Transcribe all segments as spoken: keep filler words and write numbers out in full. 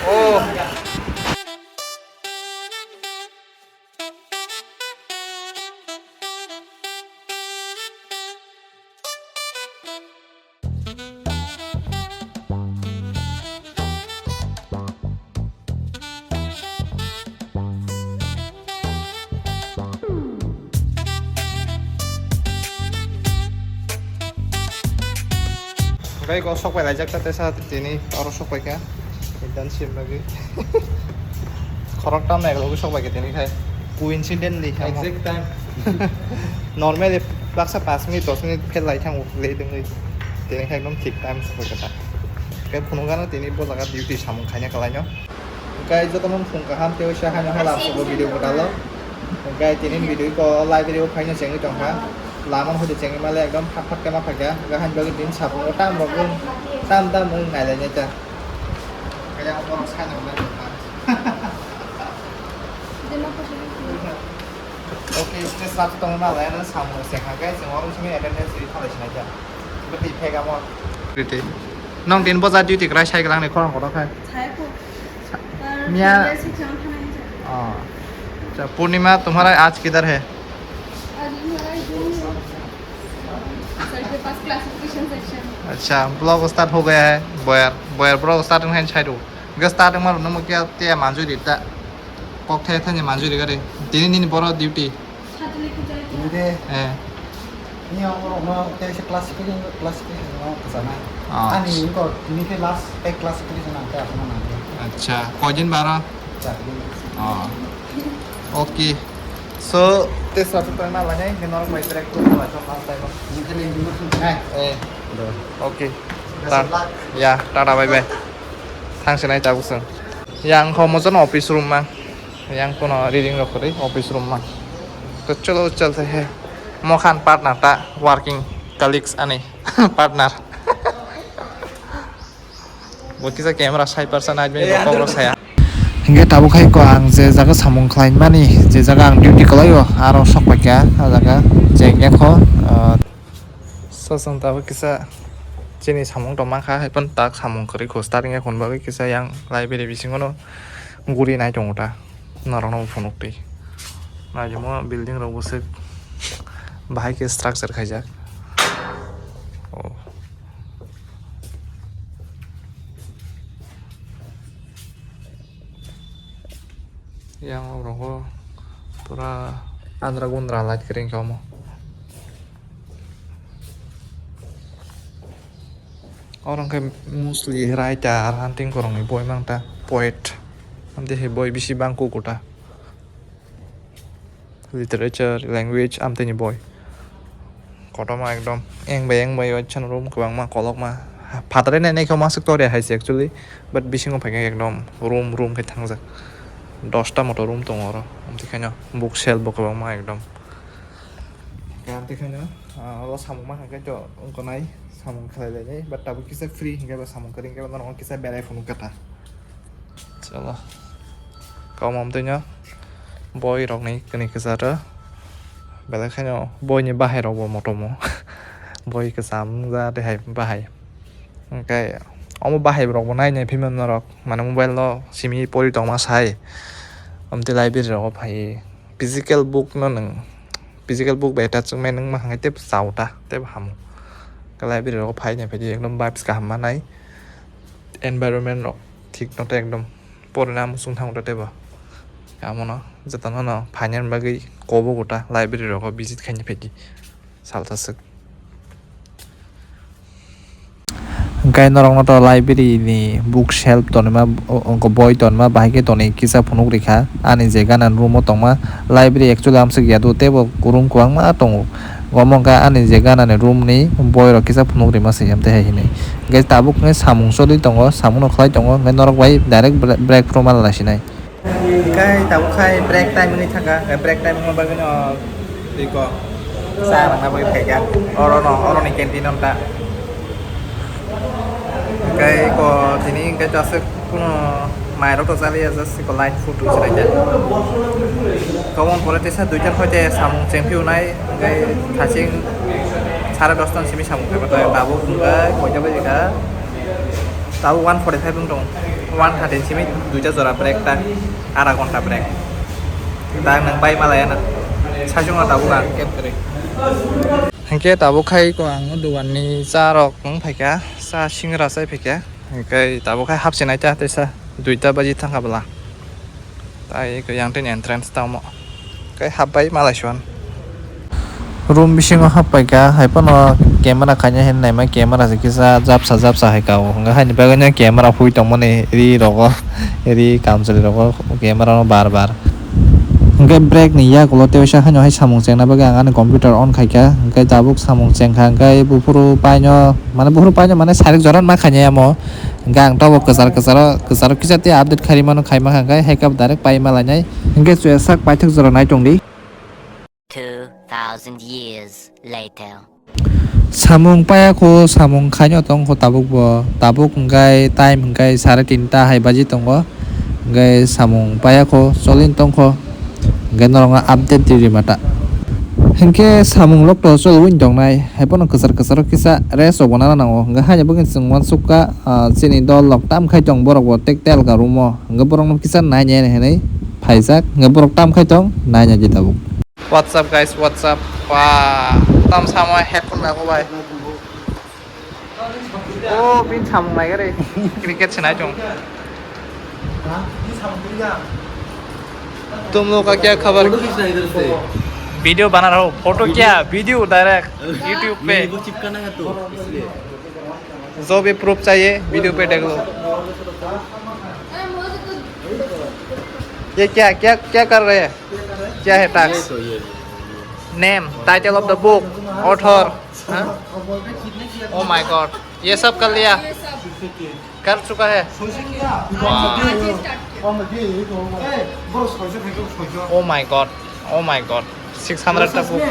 Oh. Gai ko sok pai laijak ta tesa tini oro sok pai kha. Internship lagi. Khorok tam nai lagi sok bai kha tini khai. Coincidentally, exact time. Normally baksa pas minute, dos minute phel lai thango, le dengwi. Tini khai ekdom thik time sok pai kha ta. Khe phunukgano tini bo jaga duty samung khaina kalaino. Hwnkhe jotono phung kaham tei waisa haino hai labsugo video kwtalo. Hwnkhe tini video ko library o phaino chengwi tongkha. Lama hwnkhe chengwi male ekdom phat phat khe ma phaikha. Hwnkhe haino bagwi tini sapungo tam rok wng, tam tam wng nailainai ta. Kaya borok saino wngna tongkha. Okay, stage last tongwi malai ano samung chengkha khe chwng oro simi attendance ri thalai sinai ta. Bwtwi phek amo. Riti. Nong din boja duty kwrai sai kwlangni khorang kotor khai. Miya. Oh. Acha, Purnima, tumhara aaj kidhar hai? Acha, vlog start ho gaya hai. Boyar, boyar vlog start hai saidu. Ge start mar no mo kya te manjuri ta. Kok the thani manjuri gari. Tini nini boro duty. Ini de. Eh. Ini orang orang no kayak si classification, classification no kesana. Ah. Ani ini kok ini ke last pack classification nanti apa mana? Acha, kojin bara? Jadi. Oh. Okay. So, te satu tong na lanya, ini orang baik direct tu salah satu apa itu? Ini kan yang dulu sih. Eh. Eh. Okay. Best of luck. Ya, tata bye bye. Thang sinai tabuk sung. Yang ho mojon office room mang. Yang kono reading rok kwrwi office room ma. To chalo chalte hai. Mokhan partner ta working colleagues ani partner. Bo kisa camera sai parsa nai bini rokok rok saya. Hingke tabuk hai ko ang je jaga samung khlai mani, je jaga ang duty khlaio, aro sok paikha, ah jaga je hingke kho, ah, So, chwng tabuk kisa chini samung tong mankha, hai phano tak samung kwrwi kho, starting ya hwn bagwi kisa yang library bisingo no guri nai tongo ta, norok no phunuk twi. Naijamo building rok bwswk bahai khe structure khaijak. Oh. Yang o rogo pura andra gundra light kwrwi wngkha omo. Oro hwnkhe mostly writer, hunting kwrwngni boi mang ta, poet. Amtwi hai boi bisi bang kuku ta. Literature, language, amtwini boi. Kotorma ekdom. Eng bai eng bai waisa room kwbangma kolokma. Phataro nainai khe masuk tor ya hai se actually. But bisingo phaikhe ekdom room, room khe thangjak. Dosta moto room tongo oro. Amtwi khaino book shelf bo kwbangma ekdom. Amtwi khaino, ah, oro samung ma khe to wngkha nai, samung khlai lainai. But tabuk kisa free hinkhe bo samung kwrwi hinkhe bo norok kisa berai phunuk kha ta. Chalo. Kaumam twi no boi rok ni kini kwcharo. Belai kheno boi ni bahai rok bo motomo. Boi kwcham wngya tei hai bahai. Hwnkhe omo bahai rok bo nai nai phimani norok. Mane mobile no simi pori tongma sai. Amtwi library rogo phai. Physical book no nwng, physical book bai ta chwngmai nwng ma hwnkhe tei chao ta, tei bo hamo. Library rogo phai nai phai di ekdom vibes kaham manai. Environment rok thik no tei ekdom porina muchung thango ta teibo. Amono jotono no phainani bagwi kobo gota library rogo visit khaina phaidi salsa swk. Hwnkhe norokno to library ni book shelf tonima, o-, o-, boi tonima bahai khe tonwi kisa phunuk rikha. Ani je gana room o tongma library actually amswk ya do teibo room kwbangma tongo. Omo wngkha ani je gana ni room ni boi rok kisa phunuk rima se yam tei hai hinwi. Hwnkhe tabuk hwnkhe samung choli tongo, samung no khlai tongo, hwnkhe norok bai direct bre-, break phuru ma laisinai. Hwnkhe tabuk khai break time wngwi thangkha, hwnkhe break time wngma bagwino twi ko cha rwna bagwi phaikha. Orono, oroni canteen o ta. Hwnkhe ko tini hwnkhe to aswk kuno mairok to chaliya, just ko light food rwse naikha. Kobon pore teisa duitan hoite samung chengphi unai, hwnkhe thaching sare dosta ni simi samung phaibatai tabuk hwnkhe koita baji kha, tabuk one forty five wng tongo. One thirty simi duita jora break ta, ara ghonta break. Ta nang bai malaya na. Sajung tabuk ang kep kere. Hingke tabuk khai ko ang dugan ni cha rok wng phaikha, cha singra chai phaikha. Hingke tabuk khai hapsinai ta tesa duita baji thangkha bwla. Tai ko yang tin entrance tamo. Kai hapbai malai suan. Room bisingo happai ka, hai pono camera khaina hin naima camera se kisa japsa japsa hai ka o. Hwnga haini bagwi no camera hui tongmani ri rogo, ri kamchwlwi rogo camera no bar bar. Hwnkhe break ni yakulo tei waisa haino hai samung chengna bagwi ang ani computer on khaikha, hwnkhe tabuk samung chengkha, hwnkhe buphuru paino, mane buphuru paino mane sarik jora ma khainai amo. Hwnkhe ang tabuk kwchar kwcharo, kwcharo kisa tei update khairwi mano, khaima kha hwnkhe hai khe direct pai ma lainai. Hwnkhe chuya sak paithak jora nai tong di. Two thousand years later. Samung paya kho, samung khaino tong kho tabuk bo. Tabuk hwnkhe time hwnkhe sare tinta hai baji tongo. Hwnkhe samung paya kho, cholin tong kho. Hwnkhe norokno update di rima ta. Hwnkhe samung lokto choliwi tongnai. Hai phano kwchar kwcharo kisa rest rok bo nana nango. Hwnkhe haino bagwi chwng uansukha, ah, chini dol rok tam khai tong borok bo tek tel ka room o. Hwnkhe borokno kisa nainai hinwi phaijak. Hwnkhe borok tam khai tong nainai di tabuk. What's up guys, what's up? Wah, tam samo headphone lago bai. Oh, pin samung nai gare. Cricket se nai chong. तुम लोग का क्या खबर? फोटो खींचना इधर से। वीडियो बना रहा हूँ। फोटो क्या? वीडियो direct YouTube पे। नहीं, वो चिपकाना है तो, इसलिए। जो भी प्रूफ चाहिए, वीडियो पे देख लो। ये क्या, क्या, क्या कर रहे हैं? क्या है ये टैक्स? तो, ये। Name, title of the book, author, हाँ? Oh my God, ये सब कर लिया? कर चुका है? वाह। Oh my God, oh my God, six hundred का बुक।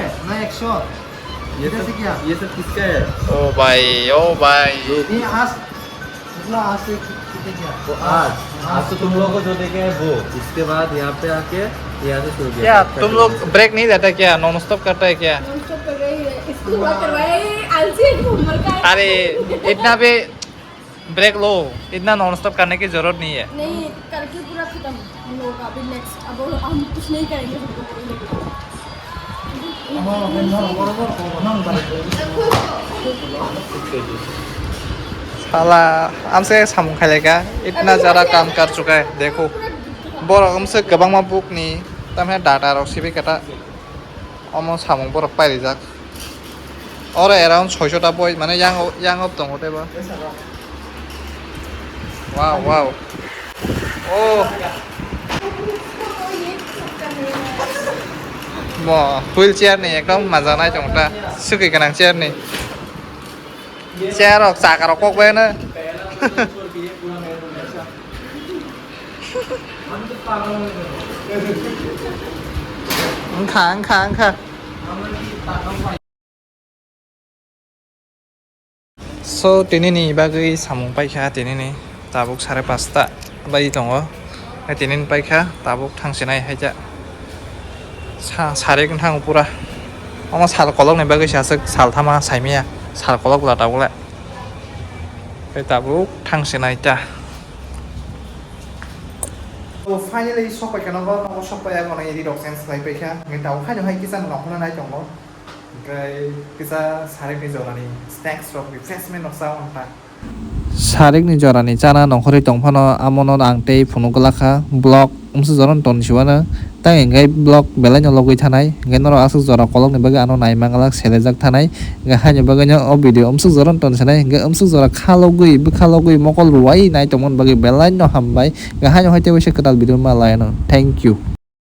ये सब, ये सब किसका है? ओ भाई, ओ भाई। ये आज, मतलब आज से कितने किया? वो आज, आज तो तुम लोगों को जो देखे हैं वो। इसके बाद यहाँ पे आके, यहाँ से शुरू किया। क्या तुम लोग ब्रेक नहीं लेता क्या? नॉन स्टॉप करता है क्या? नॉन स्टॉप कर रही है। स्कूल वर्क करवाया, ये आलसी है, होमवर्क का है। अरे, इतना भी ब्रेक लो, इतना नॉन स्टॉप करने की जरूरत नहीं है। नहीं, करके पूरा खत्म हम लोगों का। अभी नेक्स्ट, अब हम कुछ नहीं करेंगे, हमको बोलेंगे। Sala, amse samung khaileka, itna jara kam kar chuka hai, dekho. Borok amse kwbangma bukni, tamhe data rok sibi kata. Omo samung borok pairijak. Oro around soiso ta boi, mane yang, yang of tongo tebo. Wow, wow. Oh. Mo wheel chair ni ekdom maja nai tong ta. Swkwi gwnang chair ni. Chair rok, chaka rok kok bai no. Wngkha, wngkha, wngkha. So, tini ni bagwi samung paikha, tini ni tabuk sare pasta bai tongo. Hai tini ni paikha, tabuk thangsinai hai ja. Sa-, sarik wngthang pura. Omo sal kolok ni bagwi se aswk sal thama saimaya. Sal kolok la tabuk le. Tei tabuk thangsinai ta. So, finally, sok paikha nogo, nogo sok paiya, kono iri rok change khlai paikha. Hwnkhe tabuk haino hai kisa no nongkhorna nai tongo. Hwnkhe kisa sarikni jorani snacks rok, refreshment rok cha wngkha. Sarikni jorani chana nongkhorwi tongphano, amono ang tei phunuk glakha, vlog wngse joran toni siwano. Tang hwnkhe vlog belai no logwi thanai, hwnkhe norok aswk jora kolokni bagwi ano nai manglak, selejak thanai, hwnkhe haini bagwi no o video wngse joran toni sanai, hwnkhe wngse jora khalogwi, bwkhalogwi, mokol rwui nai tongmani bagwi belai no hambai, hwnkhe haino hai tei waisa kwtal video ma lai ano. Thank you.